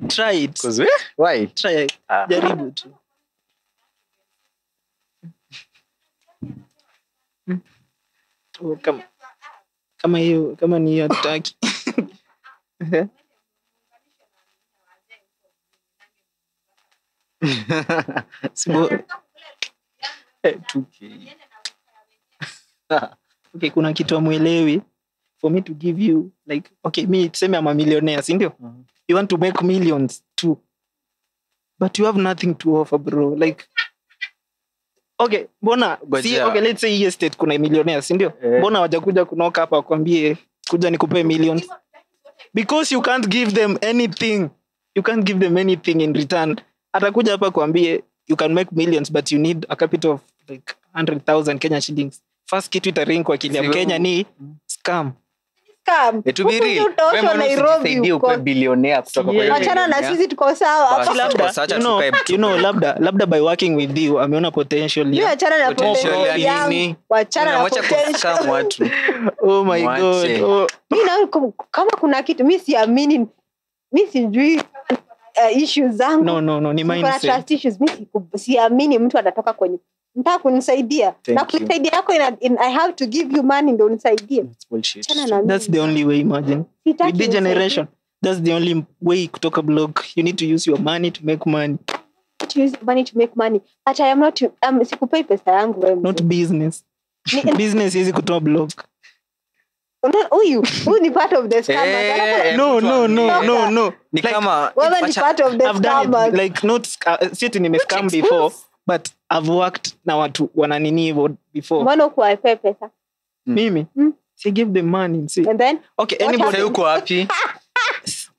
Try it. Why? Try it. Jaribu tu. Oh, kama hiyo, kama ni hiyo hatutaki. Sibo 2K. Okay, kuna kitu amuelewi. For me to give you like okay, me tuseme I'm a millionaire, si ndio? You want to make millions too. But you have nothing to offer, bro. Like okay, mbona see, okay, let's say estate kuna millionaire, si ndio? Mbona hawajakuja kunoka hapa wakwambie kuja nikupe millions? Because you can't give them anything. You can't give them anything in return. Atakuja hapa kuambie you can make millions but you need a capital of like 100,000 Kenya shillings. First kitu itaring kwa akili ya Kenya ni scam. Scam. To be real, wewe Nairobi uko billionaire kutoka kwa hiyo. Achana na sisi tuko sawa hapa. Labda you know labda by working with you ameona potential ya. Achana na potential yangu. Achana na potential watu. Oh my god. Oh. Mimi na kama kuna kitu mimi siamini. Mimi sijui issues zangu. No, ni Niko na mindset. trust issues. Mimi siamini mtu atatoka kwenye nataka kunisaidia. Thank Na you. kunisaidia yako I have to give you money ndio unisaidie. That's bullshit. Achana na mimi. That's the only way, imagine. Sitaki With the unisaidie. generation, that's the only way kutoka block. You need to use your money to make money, To use money to make money. But I am not sikupei pesa yangu wewe. not business. Business hizi kutoa block. Huyu ni part of the scammers. No. Ni kama Wewe ni part of the I've done it scammers. like not si ati nimescam before, but I've worked na watu wananini hivyo before. Mbona hukuwapea pesa? Mimi si give them money, see. And then Okay, what anybody Sasa uko wapi?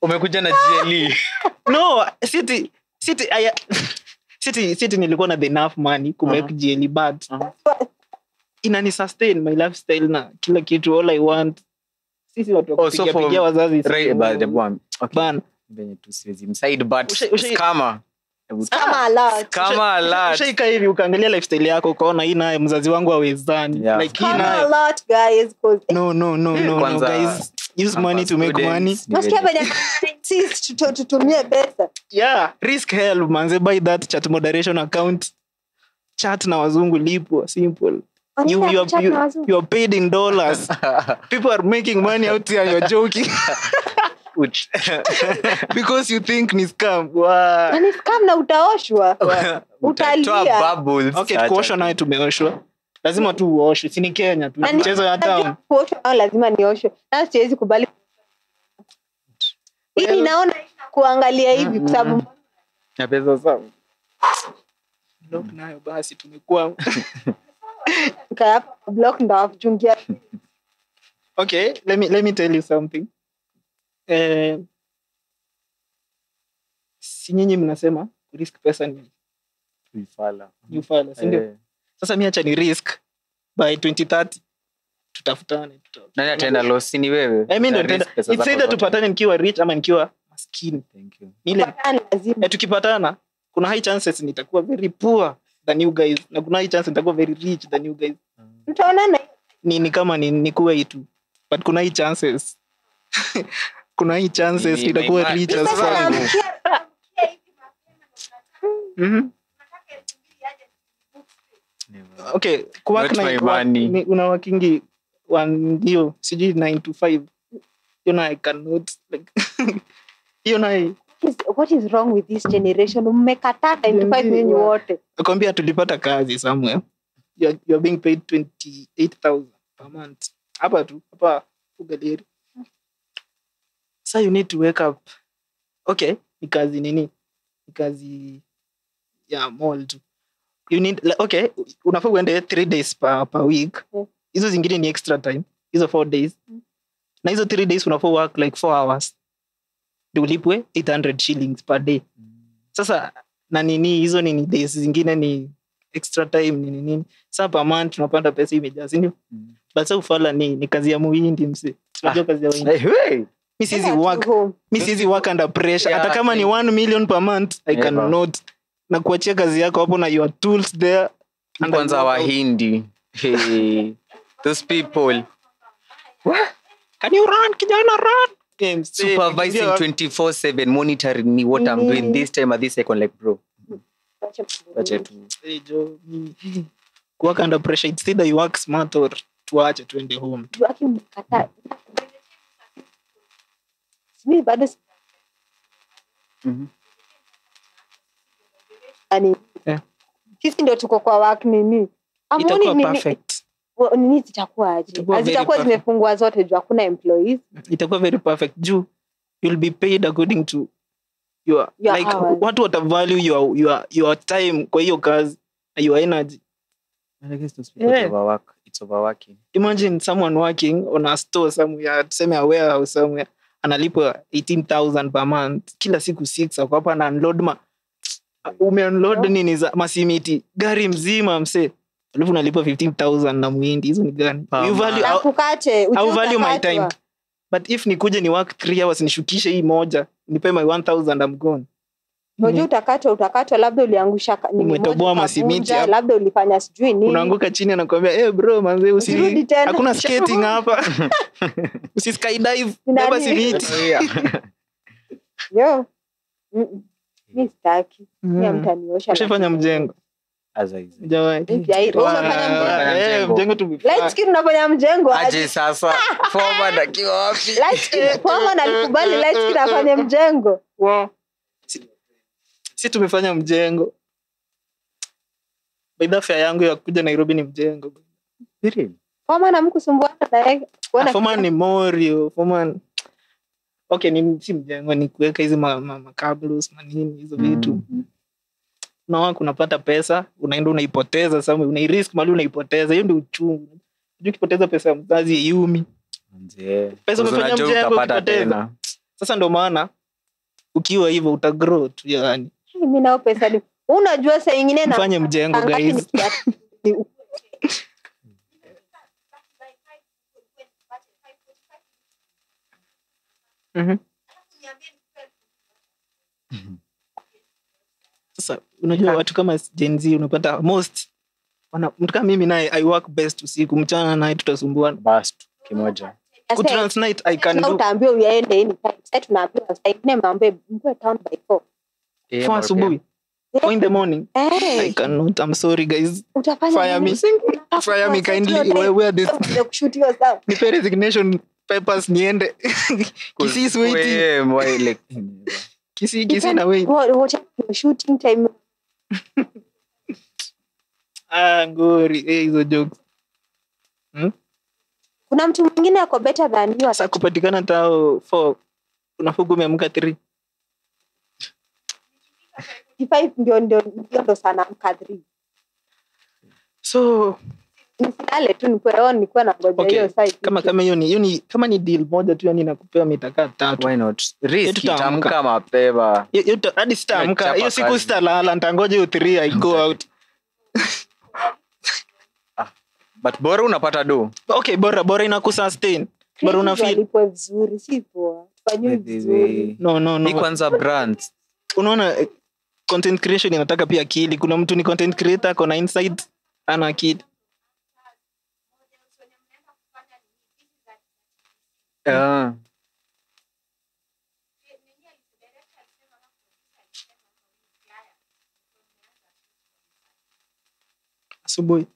Umekuja na GLE. No, city nilikuwa na the enough money ku make GLE, but inani sustain my lifestyle na kila kitu, all I want. Sisi watu wa Oh, so kupigia pigia wazazi. Right, but the one. Okay. Bana. Venye tu siwezi mside, but scammer. Scammer alert. Scammer alert. Ushaika hivi ukaangalia lifestyle yako ukaona hii nayo mzazi wangu hawezani. Yeah. Like hii Scammer nayo. alert, guys, 'cause No, Kwanza, guys. Use money to make money. Nasikia venye insist tutumie pesa. Yeah, risk hell manze, buy that chat moderation account. Chat na wazungu lipwa, simple. You are paid in dollars. People are making money out here and you're joking. Because you think ni scam. Wow. Na ni scam na utaoshwa. Utalia. Bubbles. Okay, kuoshwa nayo tumeoshwa. Lazima tu uoshwe. Si ni Kenya tu. Mchezo ya town. Kuoshwa nao lazima nioshwe. Na siwezi kubali. Hii naona kuangalia hivi kwa sababu na pesa zangu. Block nayo basi tumekuwa. Hapa block ndo afuchungia. Okay, let me tell you something. Si nyinyi mnasema risk pesa ni ufala. Ni ufala, si ndio? Sasa mimi acha ni risk by 2030 tutafutane. Nani ataenda loss? Ni wewe. Mimi ndo nitaenda. It's either tupatane nikiwa rich ama nikiwa maskini. Thank you. Ile tukipatana kuna high chances nitakuwa very poor than you guys na kuna high chance nitakuwa very rich than you guys. Tutaonana. Ni kama ni kuwa itu. But kuna high chances. Kuna high chances nitakuwa rich as fuck. Mhm. Okay, kuwork na una working one hiyo sijui 9 to 5. You know I cannot like you know what is wrong with this generation? Mmekataa 9 to 5 nyinyi wote. Nakwambia tulipata kazi somewhere. You are being paid 28,000 per month. Hapa tu, hapa Ugaleri. So you need to wake up. Okay, ni kazi nini? Ni kazi ya mall tu. You need like, okay, unafaa uende 3 days per week. Hizo zingine ni extra time. Hizo 4 days. Na hizo 3 days unafaa work like 4 hours. Ndio ulipwe 800 shillings per day. Sasa na nini hizo nini days zingine ni extra time nini nini. Sasa per month tunapata pesa imejaa, si ndio? But sasa ufala ni kazi ya muhindi mse. Unajua kazi ya muhindi. Hey. Mimi siwezi work under pressure. Hata kama ni 1 million per month, I cannot. Na kuachia kazi yako hapo na your tools there. Kwanza Wahindi. Hey, those people. What? Can you run, kijana, run? Supervising 24/7, monitoring me what I'm doing this time at this second, like bro. Wacha tu. Hey Joe, work under pressure. It's either you work smart or tuache tuende home. Tuache. Mimi bado ani sisi ndio tuko kwa work nini? Itakuwa perfect. Nini zitakuwa aje? Zitakuwa zimefungwa zote juu hakuna employees. Itakuwa very perfect juu you'll be paid according to your like hours. Watu wata value your time kwa hiyo kazi na your energy. I guess those people overwork. It's overworking. Imagine someone working on a store somewhere, tuseme a warehouse somewhere, analipwa 18,000 per month. Kila siku 6 ako hapa na unload umeunload nini za masimiti gari mzima mse. Alafu unalipwa 15,000 na muhindi. Hizo ni gani? You value I value my time. But if nikuje ni work 3 hours nishukishe hii moja, nipe my 1,000 I'm gone. Unajua utakatwa labda uliangusha nini, umetoboa masimiti, labda ulifanya sijui nini. Unaanguka chini anakuambia, "Eh bro, manze usi hakuna skating hapa. Usi skydive, beba simiti." Yo. Mimi sitaki. Mimi mtaniosha. Ushafanya mjengo? Mjengo tu. Light skin unafanya mjengo aje sasa? Forward akiwa wapi? Light skin forward alikubali light skin afanye mjengo. Wow. Si tumefanya mjengo. By the fare yangu ya kuja Nairobi ni mjengo. Really? Forward amkusumbuana na yeye. Forward ni Morio, forward. Okay, ni si mjengo ni kuweka hizi makablos na nini hizo vitu. Na unapata pesa, unaenda unaipoteza, sasa unairisk mali unaipoteza. Hiyo ndio uchungu. Unajua ukipoteza pesa ya mzazi yumi. Mzee. Pesa umefanya mjengo ukipoteza. Sasa ndio maana ukiwa hivyo utagrow tu yani. Mimi nao pesa ni unajua saa nyingine na mfanye mjengo guys. Sasa unajua watu kama Gen Z unapata most wana mtu kama mimi naye I work best usiku, mchana naye tutasumbuana. Bas kimoja. Ku translate I can do. Utaambiwa uende any time. Sasa tunaambiwa saa nyingine mambo mkwe town by 4. 4 asubuhi. 4 in the morning. Hey. I cannot. I'm sorry guys. Utafanya fire me. Fire me kindly. Where this shoot yourself. Nipe resignation papers niende. Kisi is waiting. Why like Kisi na wait. What shooting time? Ah, ngori. Hizo jokes. Kuna mtu mwingine ako better than you. Sasa kupatikana tao 4 unafaa umeamka 3. 5 ndio sana amka 3. So nisilale tu nikuwe on nikuwe na ngoja hiyo site. Kama hiyo ni kama ni deal moja tu yani nakupea mitakaa 3. Why not? Risk itaamka mapema. Hiyo hadi sitaamka. Hiyo siku sitalala nitangoja hiyo 3 I go out. But bora unapata do. Okay, bora inakusustain. Bora una feel lipo vizuri, si poa. Tufanywe vizuri. No. Ni kwanza brand. Unaona content creation inataka pia akili. Kuna mtu ni content creator ako na insight, ana akili. Asubuhi.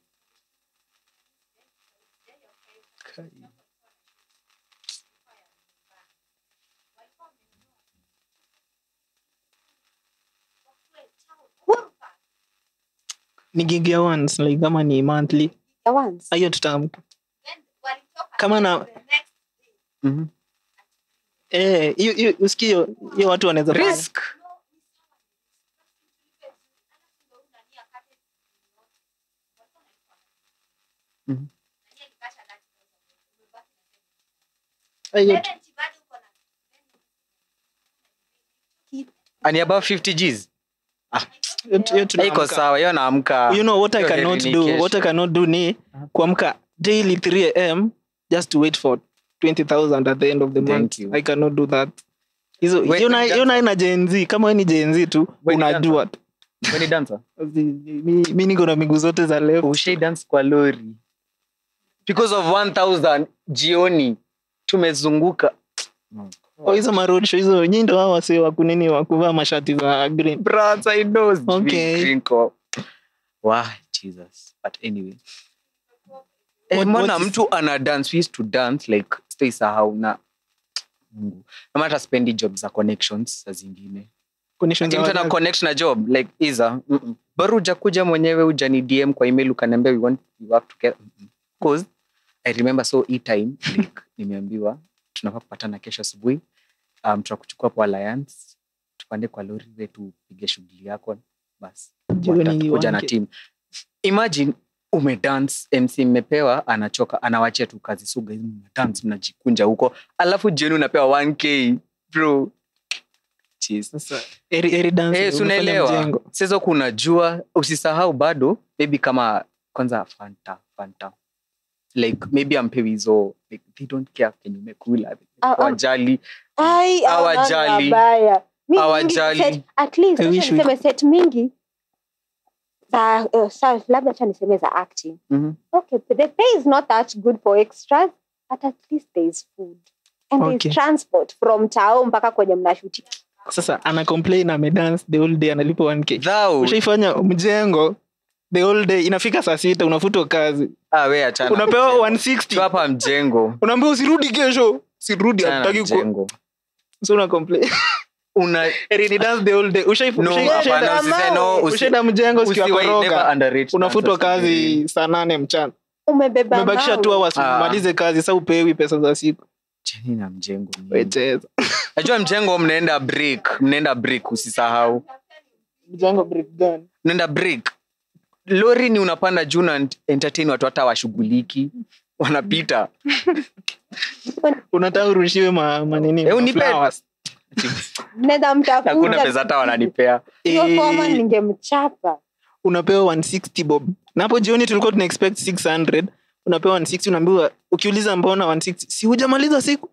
Ni gig ya once, like kama ni monthly. Ya once. Hiyo tutaamka. Kama na hiyo usikio hiyo watu wanaweza risk. Ani above 50 Gs. Iko sawa, hiyo naamka. You know what I cannot do? What I cannot do ni kuamka daily 3 am just to wait for 20,000 at the end of the month. I cannot do that. Hizo hiyo na Gen Z, kama wewe ni Gen Z tu unajua tu. Wewe ni dancer? Mimi niko na miguu zote za left. Ushai dance kwa lori. Because of 1,000 jioni tumezunguka. Oh, hizo maroad show hizo nyinyi ndio hao wase wa kunini wa kuvaa mashati za green. Brats, I know. Okay. Green co. Wow, Jesus. But anyway. Mbona mtu ana dance, we used to dance like stay sahau na Mungu. Na hata spendi job za connections za zingine. Connections mtu ana connect na job like iza. Baru hujakuja mwenyewe hujani DM kwa email ukaniambia we want we work together. Cause I remember so e time like nimeambiwa tunafaa kupatana kesho asubuhi. Tutakuchukua kwa Alliance, tupande kwa lori wetu tupige shughuli yako bas. Kuja na team. Imagine umedance, MC mmepewa, anachoka, anawachia tu kazi suga hizi mna dance mnajikunja huko. Alafu jioni unapewa 1k bro. Cheers. Sasa eri dance. Eh, unaelewa. Sasa kuna jua, usisahau bado maybe kama kwanza Fanta. Like maybe ampewi hizo like they don't care kenye umekula. Hawajali. Ai, hawajali. Hawajali. At least niseme set mingi. Za labda acha niseme za acting. Okay, but the pay is not that good for extras, but at least there is food. And there is transport from town mpaka kwenye mnashutia. Sasa ana complain amedance the whole day analipa 1k. Thou. Ushaifanya mjengo the whole day, inafika saa 6 unafutwa kazi. Ah, we achana. Unapewa 160. Hapa mjengo. Unaambiwa usirudi kesho. Sirudi, hataki mjengo. So una complain. Una ni dance the whole day. Ushaenda mjengo siku ya koroga. Unafutwa kazi saa 8 mchana. Umebeba. Umebakisha 2 hours umalize kazi, sasa upewi pesa za siku. Cheni na mjengo. Wewe cheza. Najua mjengo mnaenda break, mnaenda break usisahau. Mjengo break gani? Mnaenda break. Lori ni unapanda juu na entertain watu hata washughuliki. Wanapita. Unataka urushiwe manini? Flowers. Nenda mtafuta. Hakuna pesa hata wananipea. Hiyo kama ningemchapa. Unapewa 160 bob. Na hapo jioni tulikuwa tuna expect 600. Unapewa 160, unaambiwa ukiuliza mbona 160, si hujamaliza siku.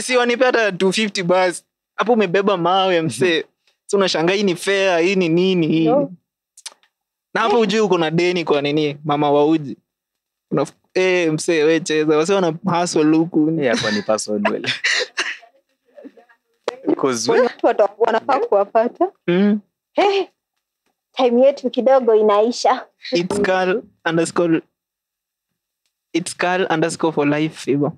Si wanipea hata 250 basi. Hapo umebeba mawe msee. So unashangaa hii ni fair, hii ni nini hii? No. Na hapo ujui uko na deni kwa nini? Mama wa uji. Msee wewe cheza. Wase wana hustle huku. Hapo ni password well. Cause watu wanafaa kuwapata. Time yetu kidogo inaisha. It's Carl _ for life hivyo.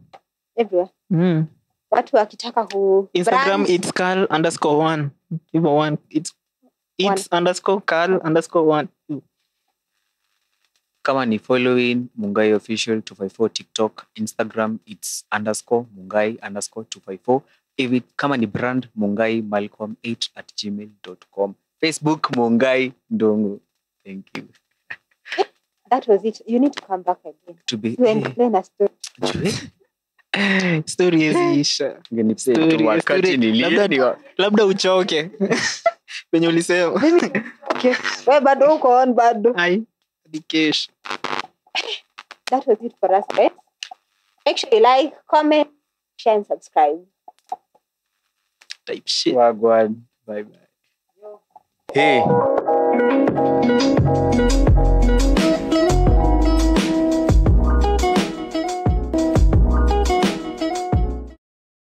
Everywhere. Watu wakitaka ku Instagram brand. It's Carl _1. Hivyo 1. It's _Carl _1. Kama ni following Mungai Official 254 TikTok, Instagram it's _Mungai _254. If it kama ni brand Mungai Malcolm 8@gmail.com. Facebook Mungai Ndongo. Thank you. That was it. You need to come back again. To be to explain a story. Story isha. Story. Labda uchoke. Penye ulisema. Okay. Wewe bado uko on bado. Ai. Dikesh. That was it for us, guys. Make sure you like, comment, share and subscribe. Type shit. Wagwan. Bye bye. Hey.